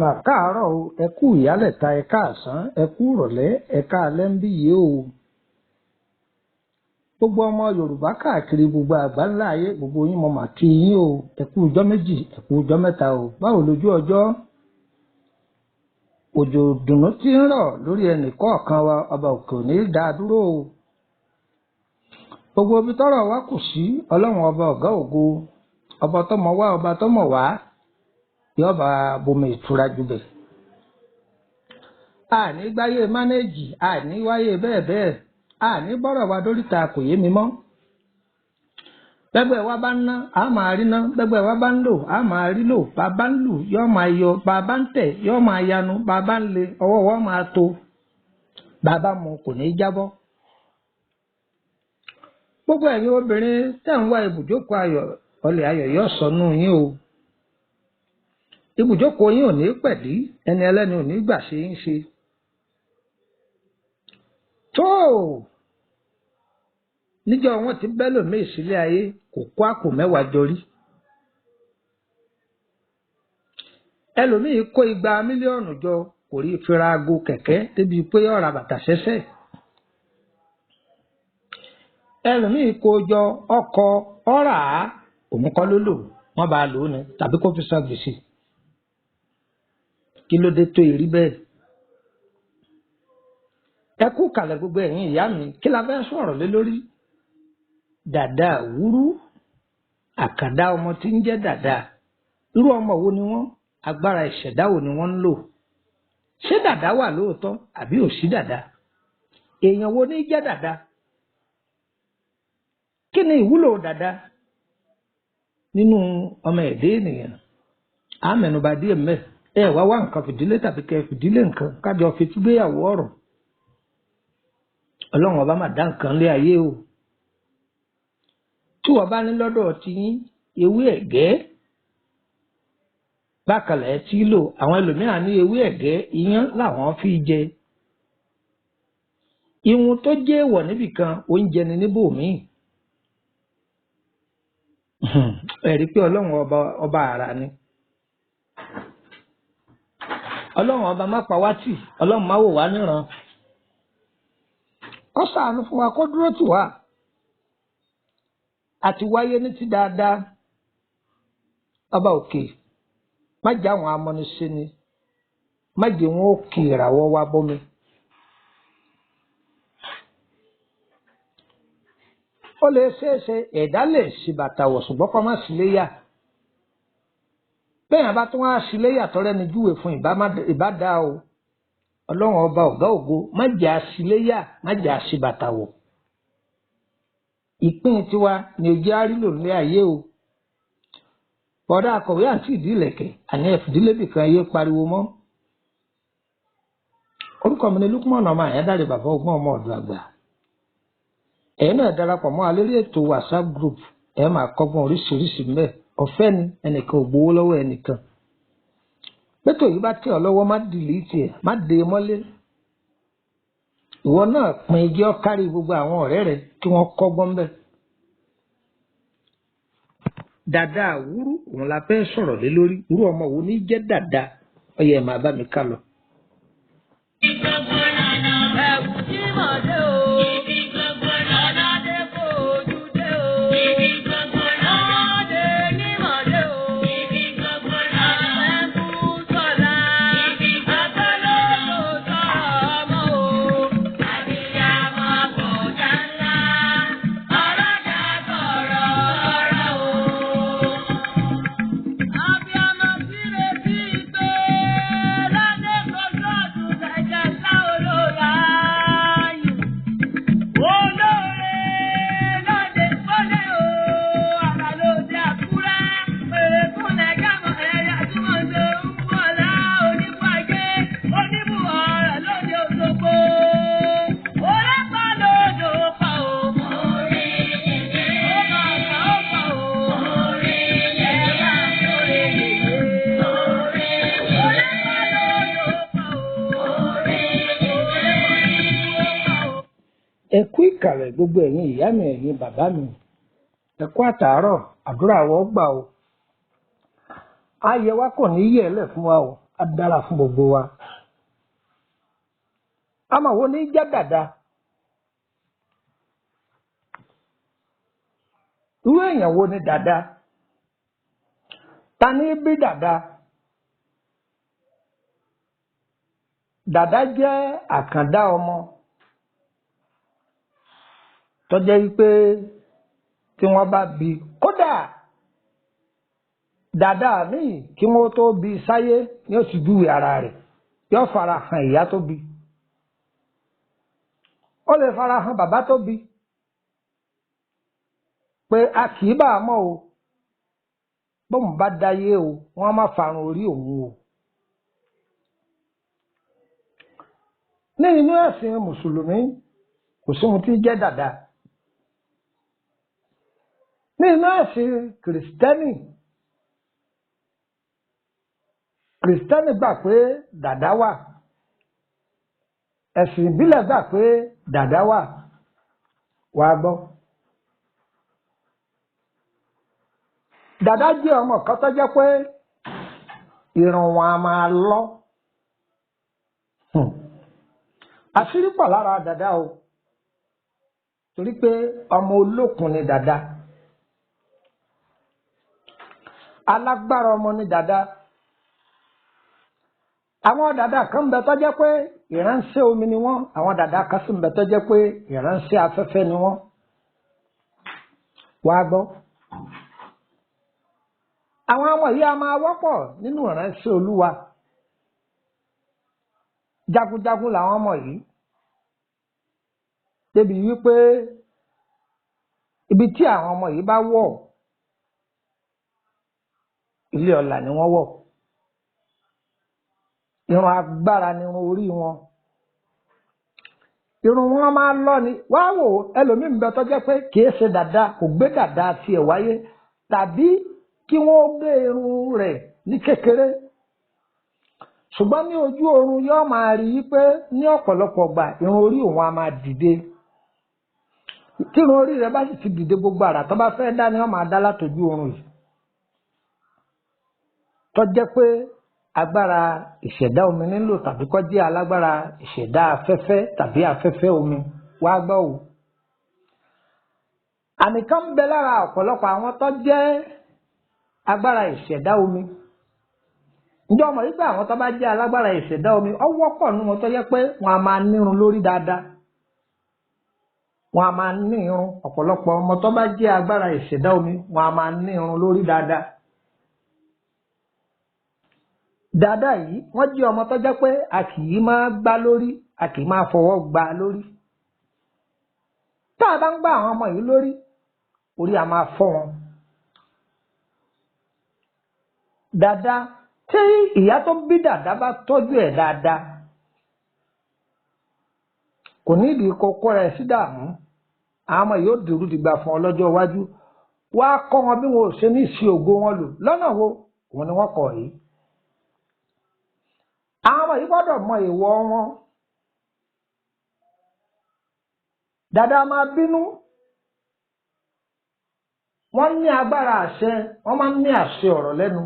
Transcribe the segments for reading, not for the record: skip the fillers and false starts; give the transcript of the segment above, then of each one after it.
Mà káàárọ̀ o, ẹ kú ìyálẹ̀ta, ẹ káàsán, ẹ kú ìrọ̀lẹ́, ẹ káalẹ́ ń bí yìí o. Gbogbo ọmọ Yorùbá káàkiri gbogbo àgbáńlá ayé, gbogbo yín mo mà kí yín o. Ẹ kú ọjọ́ méjì, ẹ kú ọjọ́ mẹ́ta o. Báwo lójú ọjọ́? Òjò dùnú tí ń rọ̀ lórí ẹnì kọ̀ọ̀kan wa, ọba òkè ò ní dá a dúró o. Gbogbo ibi tọ́rọ̀ wa kù sí, Ọlọ́run ọba ọ̀gá ògo, ọba tọ́mọ wá, ọba tọ́mọ wá, yóò bá bomi ìtura jubẹ̀. Àní gbáyé mánéèjì, àní wáyé bẹ́ẹ̀ bẹ́ẹ̀, àní bọ́rọ̀ wa dóríta kò yé mi mọ́. Bẹ́gbẹ́ wa bá ń ná, a máa rí ná, bẹ́gbẹ́ wa bá ń lò, a máa rí lò, bàbá ń lù, yóò máa yọ, bàbá ń tẹ̀, yóò máa yanu, bàbá ń le, ọwọ́ wa máa tó, bàbá mu kò ní jábọ́. Gbogbo ẹ̀yin obìnrin tẹ́ ń wá ibùjókòó ayọ̀, ọlẹ̀ ayọ̀ yóò sọnù yín o. Ibùjókòó yín ò ní pẹ̀dí, ẹni ẹlẹ́ni ò ní gbà ṣe ń ṣe. Tó níjọ́ wọn ti bẹ́ lòmíì sílé ayé, kò kó àpò mẹ́wàá jọ rí. Ẹlòmíì kó igba mílíọ̀nù jọ, kò rí fira aago kẹ̀kẹ́ débi pé ó ra bàtà ṣẹ́ṣẹ́. Ẹlòmíì kó jọ ọkọ̀ ọ̀rà á, òun kọ́ ló lò, wọ́n bá lò ó ni tàbí kó fi san gbèsè. Kí ló dé tó ìrí bẹ́ẹ̀? Ẹ kú kàlẹ̀ gbogbo ẹ̀yin ìyá mi, kí la fẹ́ sọ̀rọ̀ lé lórí? Dàda àwúrú, àkàndá ọmọ tí ń jẹ́ dàda. Irú ọmọ wo ni wọ́n? Agbára ìṣẹ̀dá wo ni wọ́n ń lò? Ṣé dàda wà lóòótọ́ àbí ò sí dàda? Èèyàn wo ní jẹ́ dàda? Kí ni ìwúlò dàda nínú ọmọ ẹ̀dá ènìyàn? Á mẹ́nubà díẹ̀ mẹ́. Ẹ wá wá nǹkan fìdílé tàbí kẹ fìdílé nǹkan kájọ fi túgbéyàwó ọ̀rọ̀. Ọlọ́run ọba máa dá nǹkan lé ayé o. Tí wọ́n bá ní lọ́dọ̀ ti yín ewé ẹ̀gẹ́ bákanlẹ̀ tí lò, àwọn ẹlòmíràn ní ewé ẹ̀gẹ́ iyán làwọn fi jẹ. Ihun tó jẹ́ èèwọ̀ níbìkan oúnjẹ ni níbòmíì. Ẹ rí i pé Ọlọ́run ọba ọba àrà ni. Ọlọ́run ọba má pa wá tì, Ọlọ́run má wò wá níran. Kó ṣàánú fún wa, kó dúró tì wá. Àti wáyé ní ti dáadáa. Ọba òkè, má jẹ́ àwọn amọ́nisẹ́ni, má jẹ́ wọn ó kì ìràwọ̀ wa bọ́mi. Ó lè ṣeéṣe ẹ̀dá lè ṣi bàtà wọ̀ ṣùgbọ́n kó má sí léyà. Bẹ́ẹ̀ bá tún wá sí léyà tọ́rẹ́ ni júwe fún ìbá dá o. Ọlọ́run ọba ọ̀gá ògo, má jẹ́ àṣìléyà, má jẹ́ àṣìbàtà wọ̀. Ìpín tiwa ni ojú àrílò ní ayé o. Bọ̀dá akọ̀wé àti ìdílẹ̀kẹ̀ àní ẹ̀fìdílébì kan yé pariwo mọ́. Orúkọ mi ni Lukman ọmọ Àyádáre, bàbá ọgbọ́n ọmọ ọ̀dọ̀ àgbà. Ẹ̀yin náà darapọ̀ mọ́ alórí ètò WhatsApp group, ẹ máa kọ́gbọ́n oríṣiríṣi mbẹ́. Ọ̀fẹ́ ni, ẹnìkan ò gbowó lọ́wọ́ ẹnìkan. Bẹ́tò yìí bá tẹ̀ ọ́ lọ́wọ́, má dìlítì ẹ̀, má dé e mọ́lé. Ìwọ náà pin igi ọ́ kárí gbogbo àwọn ọ̀rẹ́ rẹ kí wọ́n kọ́gbọ́n mbẹ́. Dàda àwúrú òun la fẹ́ sọ̀rọ̀ lé lórí. Irú ọmọ wo ní jẹ́ dàda? Ọyẹ ẹ̀ máa bá mi ká lọ. Ẹ̀wù tí mọ̀ dé o. Ibi gbogbo lọ́nà dé kó ojú dé o. Ibi gbogbo lọ́nà dé ní mọ̀ dé o. Ibi gbogbo lọ́nà ẹ̀kú sọ̀la. Ibi gbogbo lọ́nà sọ̀rọ̀ ọmọ o. Àbíyamọ kò dá ńlá. Ọlọ́jà sọ̀rọ̀ ọ̀rọ̀ o. Abiyamọ sí retí pé ládé kojú ọdún kẹjẹ ńlá olóra yìí. Olóore lóde fọ́lẹ́ o, àrà lóde Àkúrẹ́, pèrèkún nàìjámọ̀ ẹ̀yà tí wọ́n ṣe ń bọ̀lá onípàgé, oníbùwọ̀ rẹ̀ lóde Òṣogbo. Orépa lódò pa o. Orí yèyé. Ó máa kà ó pa o. Orí yèyé. Ẹ̀yà sórí yèyé. Orí yèyé. Orépa lódò pa o. Orí yèyé. Ó pa o. Ẹ kú ìkàlẹ̀ gbogbo ẹ̀yin ìyá mi, ẹ̀yin bàbá mi. Ẹ kú àtàárọ̀, àdúrà wọ́n gbà o. Ayẹ wa kò ní yẹ̀ lẹ̀ fún wa o. Á dára fún gbogbo wa. Àmọ́ wo ní jẹ́ dàda? Irú èèyàn wo ni dàda? Ta ní bí dàda? Dàda jẹ́ àkàndá ọmọ tó jẹ́ wípé tí wọ́n bá bí, kódà dàda míì kí wọ́n tó bí sáyé ni ó ti júwe ara rẹ̀, yóò fara hàn ìyá tó bí, ó lè fara hàn bàbá tó bí, pé a kì í bá a mọ̀ o, bóun bá dáyé o, wọ́n má farun orí òun o. Ní inú ẹ̀sìn mùsùlùmí kò sí ohun tí ń jẹ́ dàda. Ní inú ẹ̀sìn kìrìsìtẹ́nì, kìrìsìtẹ́nì gbà pé dàda wà, ẹ̀sìn ìbílẹ̀ gbà pé dàda wà. Wàá gbọ́. Dàda jẹ́ ọmọ kan tó jẹ́ pé irun wọn a máa lọ. Àṣírí pọ̀ lára dàda o, torí pé ọmọ olókun ni dàda, alágbára ọmọ ni dàda. Àwọn dàda kan ń bẹ tó jẹ́ pé ìránṣẹ́ omi ni wọ́n, àwọn dàda kan sì ń bẹ tó jẹ́ pé ìránṣẹ́ afẹ́fẹ́ ni wọ́n. Wàá gbọ́. Àwọn ọmọ yìí a máa wọ́pọ̀ nínú ìránṣẹ́ Olúwa. Jagunjagun làwọn ọmọ yìí, débi wípé ibi tí àwọn ọmọ yìí bá wọ̀, ilé ọlá ni wọ́n wọ̀. Irun agbára ni irun orí wọn. Irun wọn máa lọ ni. Wá wò, ẹlòmíín bẹ tó jẹ́ pé kìí ṣe dàda, kò gbé dàda tiẹ̀ wáyé, tàbí kí wọ́n gbé irun rẹ̀ ní kékeré. Ṣùgbọ́n ní ojú oorun yóò máa rí i pé ní ọ̀pọ̀lọpọ̀ gbà irun orí òun á máa dìde. Tí irun orí rẹ̀ bá sì ti dìde, gbogbo àrà tó bá fẹ́ dá ni wọ́n máa dá látọjú oorun yìí. Tó jẹ́ pé agbára ìṣẹ̀dá omi nílò, tàbí kó jẹ́ alágbára ìṣẹ̀dá afẹ́fẹ́ tàbí afẹ́fẹ́ omi. Wá gbọ́ o. Àmì kan ń bẹ lára ọ̀pọ̀lọpọ̀ àwọn tó jẹ́ agbára ìṣẹ̀dá omi. Ǹjẹ́ ọmọ yìí pé àwọn tó bá jẹ́ alágbára ìṣẹ̀dá omi, ó wọ́pọ̀ nínú wọn tó jẹ́ pé wọ́n á máa nírun lórí dáadáa. Wọ́n á máa ní irun. Ọ̀pọ̀lọpọ̀ ọmọ tó bá jẹ́ agbára ìṣẹ̀dá omi, wọ́n á máa ní irun lórí dáadáa. Dàda yìí, wọ́n jẹ́ ọmọ tó jẹ́ pé a kì í máa gbá lórí, a kì í máa fọwọ́ gbá lórí. Tá a bá ń gbá àwọn ọmọ yìí lórí, orí a máa fọ́ wọn. Dàda tí ìyá tó bí dàda bá tọ́jú ẹ̀ dáadáa, kò ní ìdí kókó rẹ̀ sí dààmú. Àwọn ọmọ yìí ó dìrú dìgbà fún ọ lọ́jọ́ iwájú. Wá kọ́ wọn bí wọn ò ṣe ní sí ògo wọn lò lọ́nà wo, òun ni wọ́n kọ̀ yìí. Àwọn ọmọ yìí gbọ́dọ̀ mọ ìwọ wọn. Dàda máa bínú. Wọ́n ní agbára àṣẹ, wọ́n máa ń ní àṣẹ ọ̀rọ̀ lẹ́nu.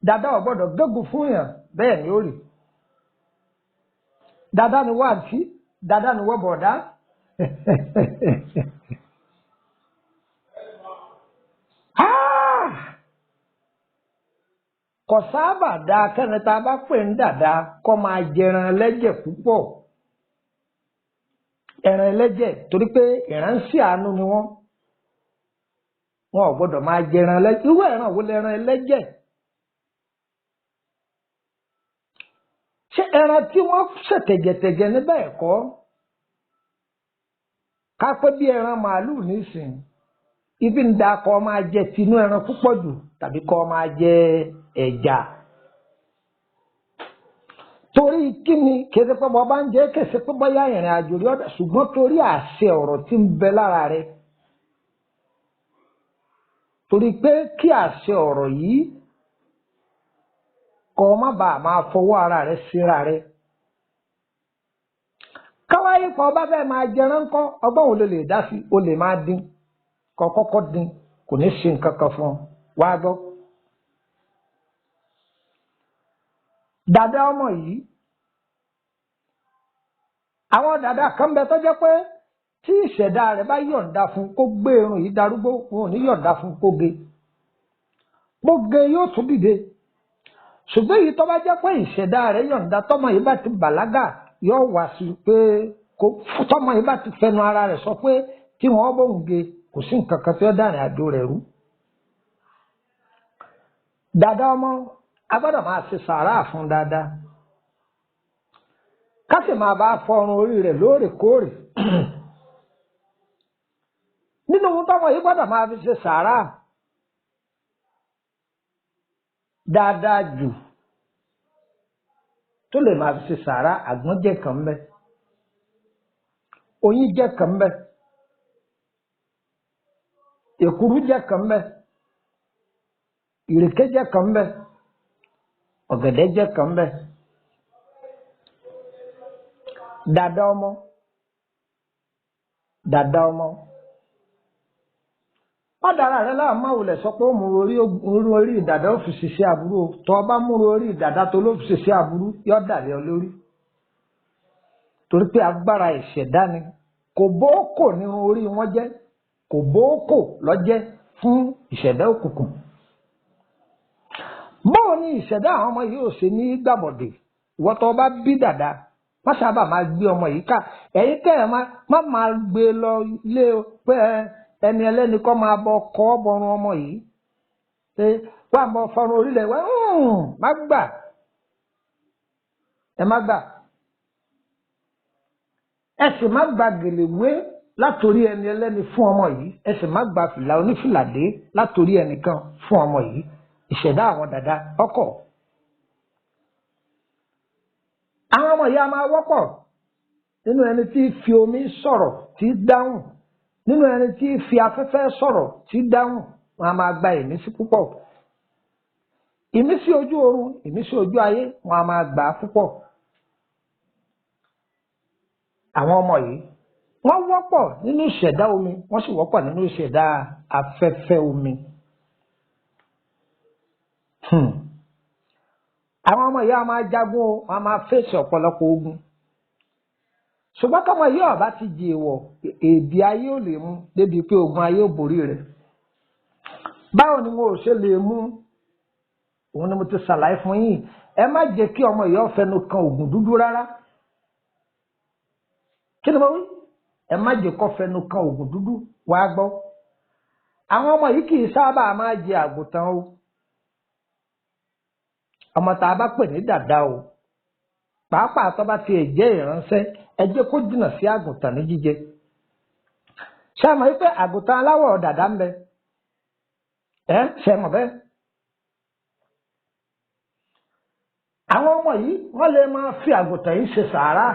Dàda ò gbọ́dọ̀ gégùn fún yàn, bẹ́ẹ̀ ni ó rí. Dàda ni wọ́n àǹtí, dàda ni wọ́n bọ̀dá. Kò sábà dáa kẹ́ni tá a bá pè ń dàda kó máa jẹran ẹlẹ́jẹ̀ púpọ̀. Ẹran ẹlẹ́jẹ̀, torí pé ìránṣẹ́ àánú ni wọ́n. Wọn ò gbọ́dọ̀ máa jẹran ẹlẹ́jẹ̀. Irú ẹran wo lẹran ẹlẹ́jẹ̀? Ṣé ẹran tí wọ́n ṣètẹ̀jẹ̀tẹ̀jẹ̀ níbẹ̀ ẹ̀kọ́? Ká pé bí ẹran màálù nísìnyí, ibi ń da kó máa jẹ tinú ẹran púpọ̀ jù tàbí kó máa jẹ ẹja. Torí kíni? Kìí ṣe pé bọ́ bá ń jẹ́, kìí ṣe pé bọ́yá ìrìn àjò rí ọ̀dà, ṣùgbọ́n torí àṣẹ ọ̀rọ̀ tí ń bẹ lára rẹ̀. Torí pé kí àṣẹ ọ̀rọ̀ yìí kó má bàa máa fọwọ́ ara rẹ̀ síra rẹ̀. Káwáyé kan bá fẹ́ máa jẹran ńkọ́, ọgbọ́n wo ló lè dá sí? O lè máa dín, kó kọ́kọ́ dín, kò ní ṣe nǹkan kan fún ọ. Wá gbọ́. Dàda ọmọ yìí, àwọn dàda kan bẹ tó jẹ́ pé tí ìṣẹ̀dá rẹ̀ bá yọ̀ǹda fún kó gbé irun yìí darúgbó, wọn ò ní yọ̀ǹda fún kó ge. Bó ge yóò tún dìde. Ṣùgbọ́n èyí tó bá jẹ́ pé ìṣẹ̀dá rẹ̀ yọ̀ǹda, tọ́mọ yìí bá ti bàlágà yóò wá sí pé kó tọ́mọ yìí bá ti fẹnu ara rẹ̀ sọ pé kí wọ́n bóun ge, kò sí nǹkan kan tí ó dàrin àjò rẹ̀ rú. Dàda ọmọ a gbọ́dọ̀ máa ṣe sàárà fún dáadáa, ká sì máa bá fọrun orí rẹ̀ lóòrèkóòrè. Nínú ohun tọ́mọ yìí gbọ́dọ̀ máa fi ṣe sàárà dáadáa jù tó lè máa fi ṣe sàárà, àgbọn jẹ́ kan ńbẹ̀, oyin jẹ́ kan ńbẹ̀, èkuru jẹ́ kan ńbẹ̀, ìrèké jẹ́ kan ńbẹ̀, ọ̀gẹ̀dẹ̀ jẹ́ kan ńbẹ̀. Dàda ọmọ, dàda ọmọ, má dára rẹ láàmú, má wulẹ̀ sọ pé ó mú orí orí ìdàdà ó fi ṣiṣẹ́ aburú o. Tọ́ ọ bá mú orí ìdàdà tó ló fi ṣiṣẹ́ aburú, yọ dàlẹ́ ọ lórí. Torí pé agbára ìṣẹ̀dá ni. Kò bóókò nínú orí wọn jẹ́, kò bóókò lọ́jẹ́ fún ìṣẹ̀dá òkùnkùn. Báwo ni ìṣẹ̀dá àwọn ọmọ yìí ò ṣe ní gbàbọ̀dè? Ìwọ tó bá bí dàda, má sábà máa gbé ọmọ yìí ká. Ẹ̀yin kẹ́ ẹ̀ má máa gbé lọ ilé pé ẹni ẹlẹ́ni kọ́ máa bọ kọ́ bọrun ọmọ yìí. Ṣé wà á bọ fọrun orílẹ̀ wá? Má gbà. Ẹ má gbà. Ẹ sì má gba gèlè wé látòrí ẹni ẹlẹ́ni fún ọmọ yìí. Ẹ sì má gba fìlà onífìlàdé látòrí ẹnìkan fún ọmọ yìí. Ìṣẹ̀dá àwọn dàda ọkọ̀. Àwọn ọmọ yìí a máa wọ́pọ̀ nínú ẹni tí fi omi sọ̀rọ̀ tí dáhùn, nínú ẹni tí fi afẹ́fẹ́ sọ̀rọ̀ tí dáhùn. Wọn a máa gba ìmísí púpọ̀. Ìmísí ojú oorun, ìmísí ojú ayé, wọn a máa gbà á púpọ̀. Àwọn ọmọ yìí wọ́n wọ́pọ̀ nínú ìṣẹ̀dá omi, wọ́n sì wọ́pọ̀ nínú ìṣẹ̀dá afẹ́fẹ́ omi. Àwọn ọmọ yìí a máa jagun o, wọn a máa fèsì ọ̀pọ̀lọpọ̀ ogun. Ṣùgbọ́n kọ́mọ yìí ọ̀bá ti jì èèwọ̀, èdè ayé ò lè mú débi pé ogun ayé ò borí rẹ̀. Báwo ni wọn ò ṣe lè mú? Òun ni mo ti ṣàlàyé fún yín. Ẹ má jẹ́ kí ọmọ yìí ó fẹnu kan ògùn dúdú rárá. Kí ni mo wí? Ẹ má jẹ́ kó fẹnu kan ògùn dúdú. Wàá gbọ́. Àwọn ọmọ yìí kì í sábà máa jẹ àgùntàn o. Ọmọ tá a bá pè ní dàda o, pàápàá tó bá tiẹ̀ jẹ́ ìránṣẹ́, ẹ jẹ́ kó jìnnà sí àgùntàn ní jíjẹ. Ṣé ẹ mọ̀ wípé àgùntàn aláwọ̀ dàda ń bẹ? Ẹ ṣe mọ̀ bẹ́ẹ̀? Àwọn ọmọ yìí wọ́n lè máa fi àgùntàn yìí ṣe sàárà.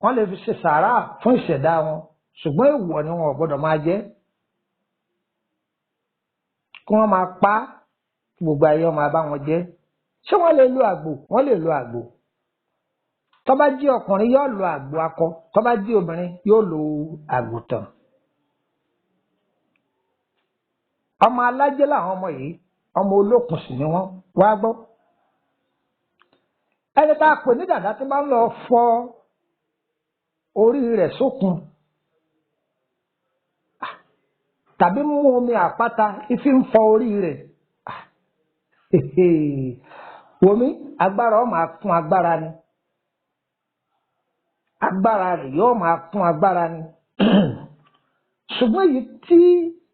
Wọ́n lè fi ṣe sàárà fún ìṣẹ̀dá wọn, ṣùgbọ́n èèwọ̀ ni wọn ò gbọ́dọ̀ máa jẹ. Kí wọ́n máa pa á, gbogbo ayé ọmọ abá wọn jẹ. Ṣé wọ́n lè lo àgbò? Wọ́n lè lo àgbò. Tó bá jí ọkùnrin yóò lo àgbò akọ, tó bá jí obìnrin yóò lo àgùntàn. Ọmọ alájẹ làwọn ọmọ yìí, ọmọ olókùn sì ni wọ́n. Wá gbọ́. Ẹni tá a pè ní dàda tó bá ń lọ fọ orí rẹ̀ sókun tàbí mú omi àpáta ìfi ń fọ orí rẹ̀, wòmí agbára ó máa kún agbára ni. Agbára rẹ̀ yóò máa kún agbára ni. Ṣùgbọ́n èyí tí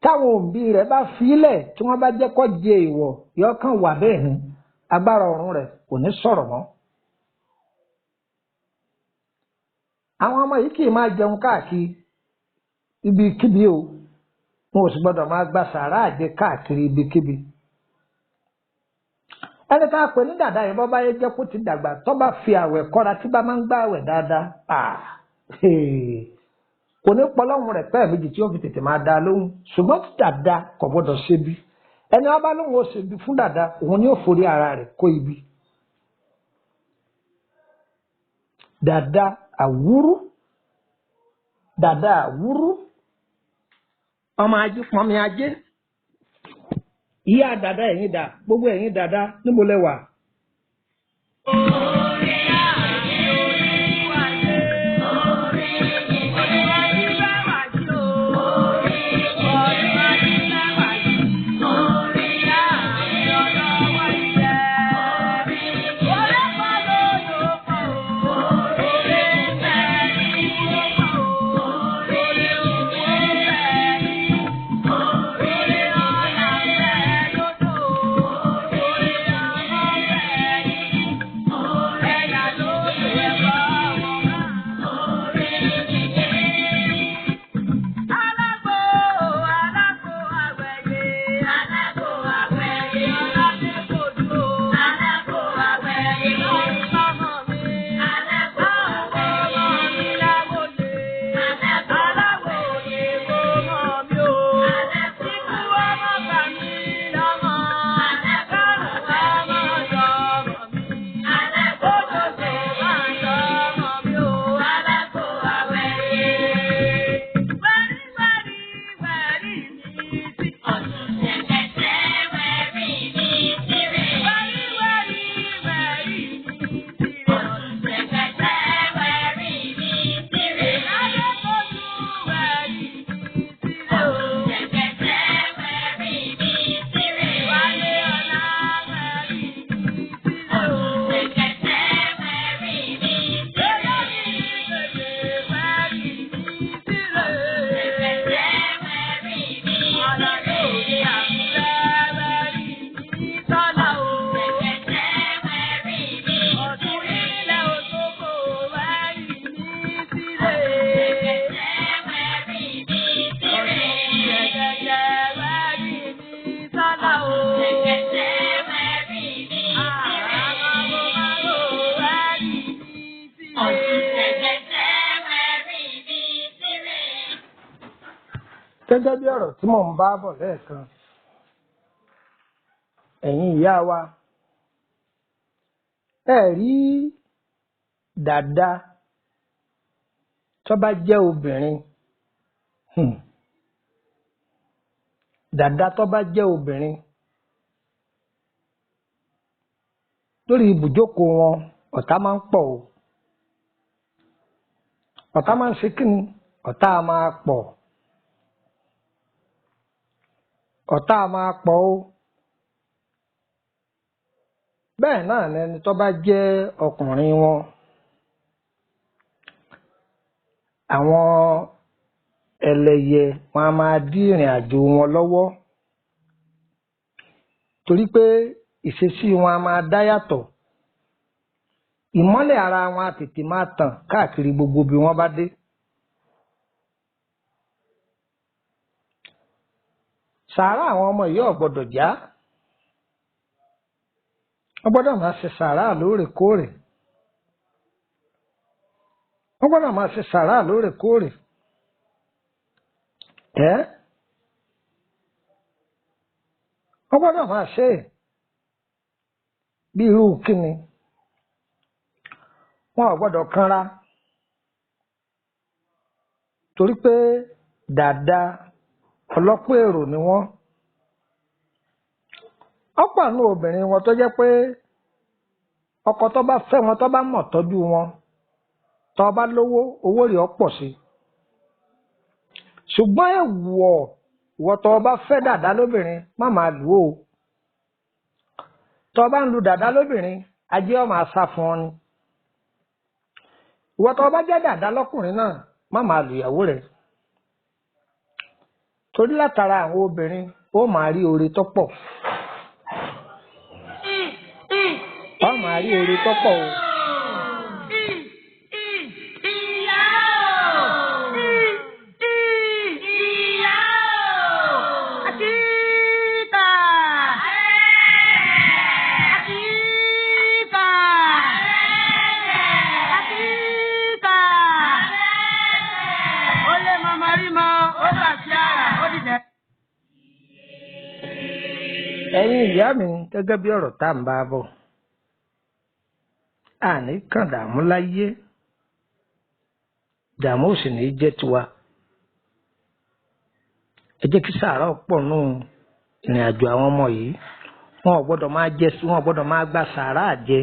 táwọn òbí rẹ̀ bá filẹ̀ tí wọ́n bá jẹ́ kó jẹ ìwọ̀, yóò kàn wà bẹ́ẹ̀ ni. Agbára ọ̀run rẹ̀ kò ní sọ̀rọ̀ mọ́. Àwọn ọmọ yìí kì í máa jẹun káàkiri ibikíbi o. Wọn ò sì gbọ́dọ̀ máa gba sàárà jẹ káàkiri ibikíbi. Ẹni tá a pè ní dàda yìí, bọ́ bá yẹ jẹ́ kó ti dàgbà, tó bá fi àwẹ̀ kọ́ra, tí bá máa ń gbá àwẹ̀ dáadáa, kò ní pọlọ́hún rẹ̀ pẹ́ẹ́ méjì tí ó fi tètè máa dá lóhùn. Ṣùgbọ́n dàda kò gbọ́dọ̀ ṣe bí. Ẹni wọn bá lóhùn ó ṣe bí fún dàda, òun ni ó forí ara rẹ̀ kó ibi. Dàda àwúrú, dàda àwúrú, ọmọ ajé pọnmi ajé, Ìyá dàda ẹ̀yin dà, gbogbo ẹ̀yin dàda níbo lẹ wà? Gẹ́gẹ́ bí ọ̀rọ̀ tí mò ń bá bọ̀ lẹ́ẹ̀kan, ẹ̀yin ìyá wa, ẹ rí dàda tó bá jẹ́ obìnrin, dàda tó bá jẹ́ obìnrin lórí ibùjókòó wọn, ọ̀tá máa ń pọ̀ o. Ọ̀tá máa ń ṣe kíni? Ọ̀tá máa pọ̀. Ọ̀tá máa pọ̀ o. Bẹ́ẹ̀ náà ni ẹni tó bá jẹ́ ọkùnrin wọn, àwọn ẹlẹ́yẹ wọn a máa dí ìrìn àjò wọn lọ́wọ́, torí pé ìṣesí wọn a máa dá yàtọ̀. Ìmọ́lẹ̀ ara wọn a tètè máa tàn káàkiri gbogbo bí wọ́n bá dé. Sàárà àwọn ọmọ yìí ò gbọ́dọ̀ já. Wọ́n gbọ́dọ̀ máa ṣe sàárà lóòrèkóòrè. Wọ́n gbọ́dọ̀ máa ṣe sàárà lóòrèkóòrè. Ẹ́ wọ́n gbọ́dọ̀ máa ṣe é bí irú kíni. Wọn ò gbọ́dọ̀ kanra, torí pé dàda ọlọ́pọ̀ èrò ni wọ́n. Ọ̀pọ̀ àánú obìnrin wọn tó jẹ́ pé ọkọ tó bá fẹ́ wọn, tó bá mọ̀ tọ́jú wọn, tó bá lówó, owó rẹ̀ ó pọ̀ sí. Ṣùgbọ́n èèwọ̀ ìwọ tó bá fẹ́ dàda lóbìnrin, má máa lù ó. Tó bá ń lu dàda lóbìnrin, ajé ó máa sá fún ọ ni. Ìwọ tó bá jẹ́ dàda lọ́kùnrin náà, má máa lù ìyàwó rẹ̀. Torí látara àwọn obìnrin, ó máa rí oore tó pọ̀. Ó máa rí oore tó pọ̀ o. Ẹ̀yin ìyá mi, gẹ́gẹ́ bí ọ̀rọ̀ tá à ń bá bọ̀, àní kàn dààmú láyé, dààmú ò sì ní jẹ́ tiwa. Ẹ jẹ́ kí sàárà pọ̀ nù ìrìn àjò àwọn ọmọ yìí. Wọn ò gbọ́dọ̀ máa jẹ, wọn ò gbọ́dọ̀ máa gba sàárà jẹ.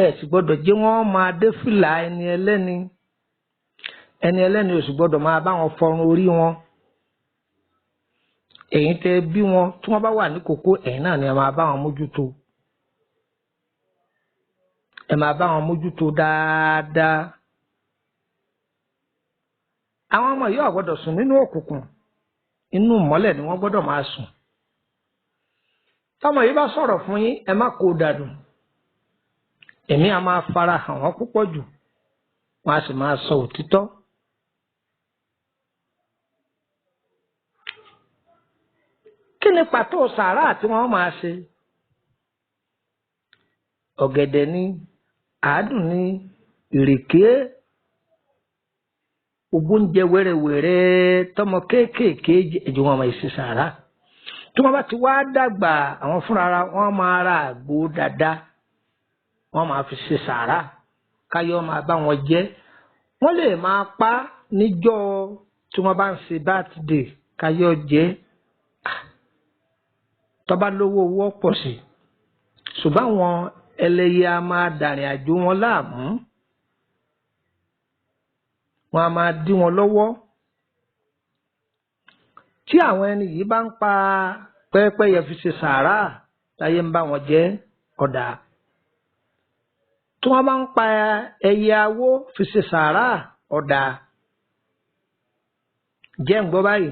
Ẹ sì gbọ́dọ̀ jẹ́ wọ́n máa dé fìlà ẹni ẹlẹ́ni. Ẹni ẹlẹ́ni ò sì gbọ́dọ̀ máa bá wọn fọrun orí wọn. Ẹ̀yin tẹ́ bí wọn tí wọ́n bá wà ní kókó, ẹ̀yin náà ni ẹ máa bá wọn mójútó. Ẹ máa bá wọn mójútó dáadáa. Àwọn ọmọ yìí ò gbọ́dọ̀ sùn nínú òkùnkùn, inú ìmọ́lẹ̀ ni wọ́n gbọ́dọ̀ máa sùn. Tọ́mọ yìí bá sọ̀rọ̀ fún yín, ẹ má kó dànù. Èmi á máa fara hàn wọ́n púpọ̀ jù, wọ́n á sì máa sọ òtítọ́. Kí ni pàtó sàárà tí wọ́n máa ṣe? Ọ̀gẹ̀dẹ̀ ni, àádùn ni, ìrèké, oúnjẹ wẹ́rẹ́wẹ́rẹ́ tọmọ kéékèèké ẹjọ wọn máa ṣe sàárà. Tí wọ́n bá ti wá dàgbà, àwọn fúnra wọn máa ra àgbo dáadáa, wọ́n máa fi ṣe sàárà, káyọ̀ máa bá wọn jẹ. Wọ́n lè máa pa níjọ́ tí wọ́n bá ń ṣe bátidé, káyọ̀ jẹ. Tọ́ba lówó owó pọ̀ sí, ṣùgbọ́n àwọn ẹlẹ́yẹ a máa dàrìn àjò wọn láàmú, wọn a máa dí wọn lọ́wọ́. Tí àwọn ẹni yìí bá ń pa pẹ́ẹ́pẹ́yẹ fi ṣe sàárà, láyé ń bá wọn jẹ ọ̀dà. Tí wọ́n bá ń pa ẹyẹ awó fi ṣe sàárà, ọ̀dà. Jẹ́ ń gbọ́ báyìí,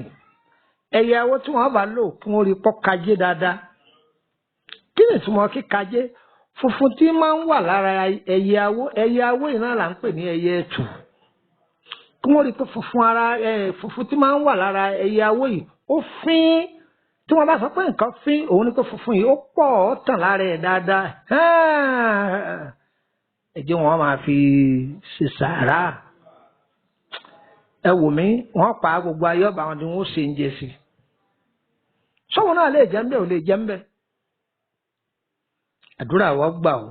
ẹyẹ awó tí wọ́n bá lò kí wọ́n rí pọ́ kajé dáadáa. Kí ni ìtumọ̀ kíkajé? Funfun tí máa ń wà lára ẹyẹ awó, ẹyẹ awó yìí náà là ń pè ní ẹyẹ ẹtù. Kí wọ́n rí pé funfun ara funfun tí máa ń wà lára ẹyẹ awó yìí ó fín. Tí wọ́n bá sọ pé nǹkan fín, òun ni pé funfun yìí ó pọ̀, ó tàn lára ẹ̀ dáadáa. Ẹ jẹ́ wọ́n máa fi ṣe sàárà. Ẹ wò mí, wọ́n pa gbogbo ayé ọba wọn ni wọ́n ṣe ń jẹ sí. Sọ́wọ́n náà lè jẹ́ ń bẹ́, ò lè jẹ́ ń bẹ́. Àdúrà wọ́n gbà ó.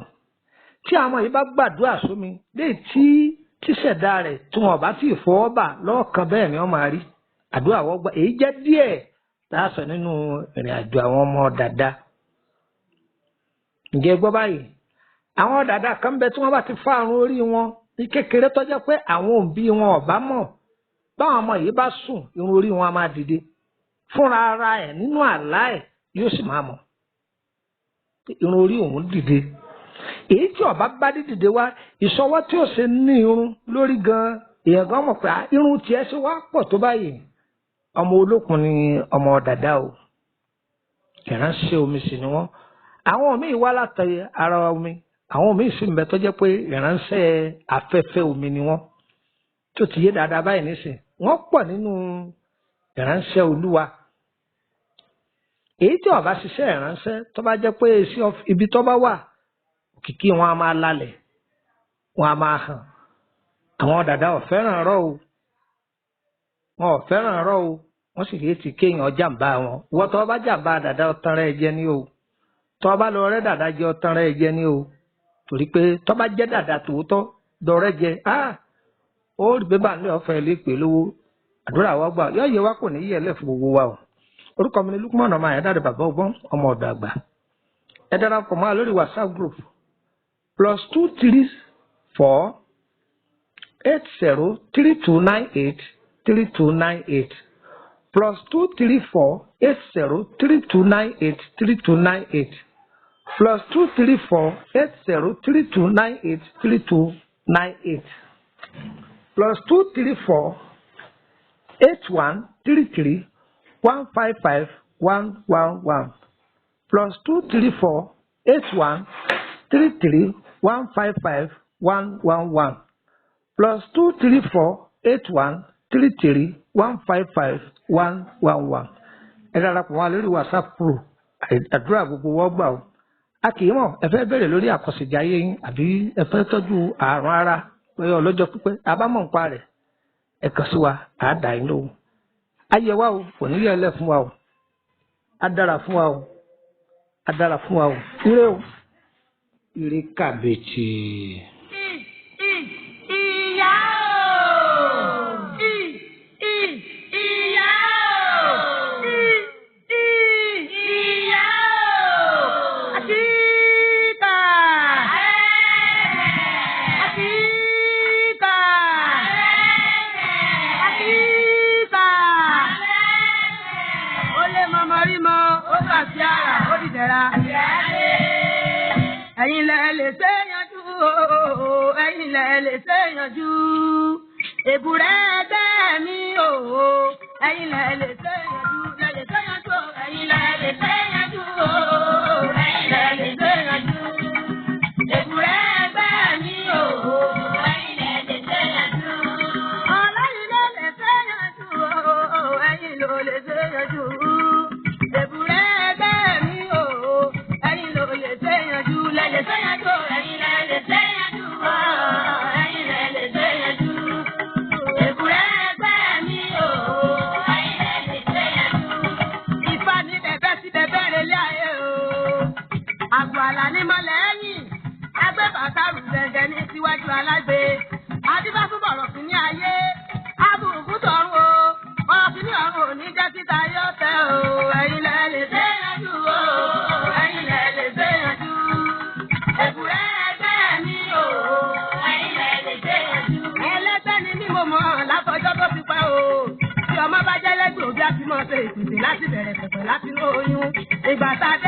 Tí àwọn yìí bá gbàdúrà sómi, léyìí tí tíṣẹ̀dá rẹ̀ tí wọn bá ti fọwọ́ bà lọ́ọ̀kan, bẹ́ẹ̀ ni wọ́n máa rí. Àdúrà wọ́n gbà. Èyí jẹ́ díẹ̀ láàsọ nínú ìrìn àjò àwọn ọmọ dàda. Ǹjẹ́ gbọ́ báyìí? Àwọn dàda kan bẹ tí wọ́n bá ti fá àrùn orí wọn ní kékeré, tó jẹ́ pé àwọn òbí wọn ò bá mọ̀. Báwọn ọmọ yìí bá sùn, irun orí wọn á máa dìde. Fúnra ara ẹ̀ nínú àlá ẹ̀ yóò sì máa mọ̀ irun orí òun dìde. Èyí tí ọba bá dídìde wá, ìṣọwọ́ tí ó ṣe ní irun lórí gan, èèyàn gan mọ̀ pé irun tiẹ̀ ṣe wá pọ̀ tó báyìí. Ọmọ olókun ni ọmọ dàda o, ìránṣẹ́ omi sì ni wọ́n. Àwọn míì wá láti ara omi, àwọn míì sì ń bẹ tó jẹ́ pé ìránṣẹ́ afẹ́fẹ́ omi ni wọ́n. Tó ti yé dáadáa báyìí nísìn, wọ́n pọ̀ nínú ìránṣẹ́ Olúwa. Èyí tí ọba ṣiṣẹ́ ìránṣẹ́, tó bá jẹ́ pé ibi tó bá wà, òkìkí wọn a máa lálẹ̀, wọn a máa hàn. Àwọn dàda ò fẹ́ràn ọ̀rọ̀ o, wọn ò fẹ́ràn ọ̀rọ̀ o, wọ́n sì létí kéèyàn jàǹbá wọn. Wọ́n tó bá jàǹbá dàda, ọ̀tàn rẹ̀ jẹ ní o. Tó bá lọ rẹ́ dàda jẹ, ọ̀tàn rẹ̀ jẹ ní o. Torí pé tó bá jẹ́ dàda tòótọ́ dọ̀rẹ́ jẹ, ó rí bébà ní ọ̀fẹ́ lè pè lówó. Àdúrà wa gbà, yóò yẹ wá, kò ní yẹ lẹ̀ fún gbogbo wa o. Orúkọ mi ni Lukman ọmọ Àyàndáde, bàbá ọgbọ́n, ọmọ ọ̀dọ̀ àgbà. Ẹ darapọ̀ mọ́ lórí WhatsApp group +234 8032983298, +234 8032983298, +234 8032983298, +234 8133155111, +234 8133155111, +234 8133155111. Ẹ darapọ̀ wá lórí WhatsApp pro. Àdúrà gbogbo wọ́n gbà o. A kì í mọ̀, ẹ fẹ́ bẹ̀rẹ̀ lórí àkọsẹ̀jáyé yín, àbí ẹ fẹ́ tọ́jú àrùn ara pé ọlọ́jọ́ pípẹ́ àbámọ̀ ń pa rẹ̀, ẹ kàn sí wa, àá dà yín lóhùn. Ayé wa o, kò ní yẹ lẹ̀ fún wa o. Á dára fún wa o, á dára fún wa o. Ire o, ire kàbètì. Ìyá o! Ìyá o! lè ṣe yanjú o, ẹ̀yin lẹ lè ṣe yanjú. Èbúrẹ́ ẹgbẹ́ mi o, ẹ̀yin lẹ lè ṣe yanjú, lẹ lè ṣe yanjú o, ẹ̀yin lẹ lè ṣe yanjú o, ẹ̀yin lẹ lè ṣe yanjú. Èbúrẹ́ ẹgbẹ́ mi o, ẹ̀yin lẹ lè ṣe yanjú. Ọlọ́yin ló lè ṣe yanjú o, ẹ̀yin ló lè ṣe yanjú. Èbúrẹ́ ẹgbẹ́ mi o, ẹ̀yin ló lè ṣe yanjú, lẹ lè ṣe yanjú o, ẹ̀yin lẹ lè ṣe yanjú o, ẹ̀yin lẹ lè ṣe yanjú. Èbúrẹ́ ẹgbẹ́ mi o, ẹ̀yin lẹ lè ṣe yanjú. Ifá ní bẹ̀bẹ̀ sí bẹ̀bẹ̀ relé ayé o. Àgọ́ àlà ní mọ́lẹ̀ ẹ̀yìn. Agbẹ́bàtàrù gẹ̀gẹ̀ ní síwájú alágbe. Adíbá fún bọ̀rọ̀ kìíní ayé. Abùkù tọ̀run o. Bọ̀rọ̀ kìíní ọ̀run ò ní jẹ́ títa yóò tẹ̀ o. Ẹ̀yin lẹ lè ṣe yanjú o. Ẹ̀yin lẹ lè ṣe yanjú. Èbúrẹ́ ẹgbẹ́ mi o. Ẹ̀yin lẹ lè ṣe yanjú. Ẹlẹ́gbẹ́ ni mí mo mọ̀ látọjọ́ tó ti pẹ́ o. Tí ọmọ bá jẹ́ lẹ́gbẹ̀ẹ́ òbí á ti mọ̀ ṣe ìpèsè láti bẹ̀rẹ̀ pẹ̀pẹ̀ láti inú oyún. Ìgbà tá a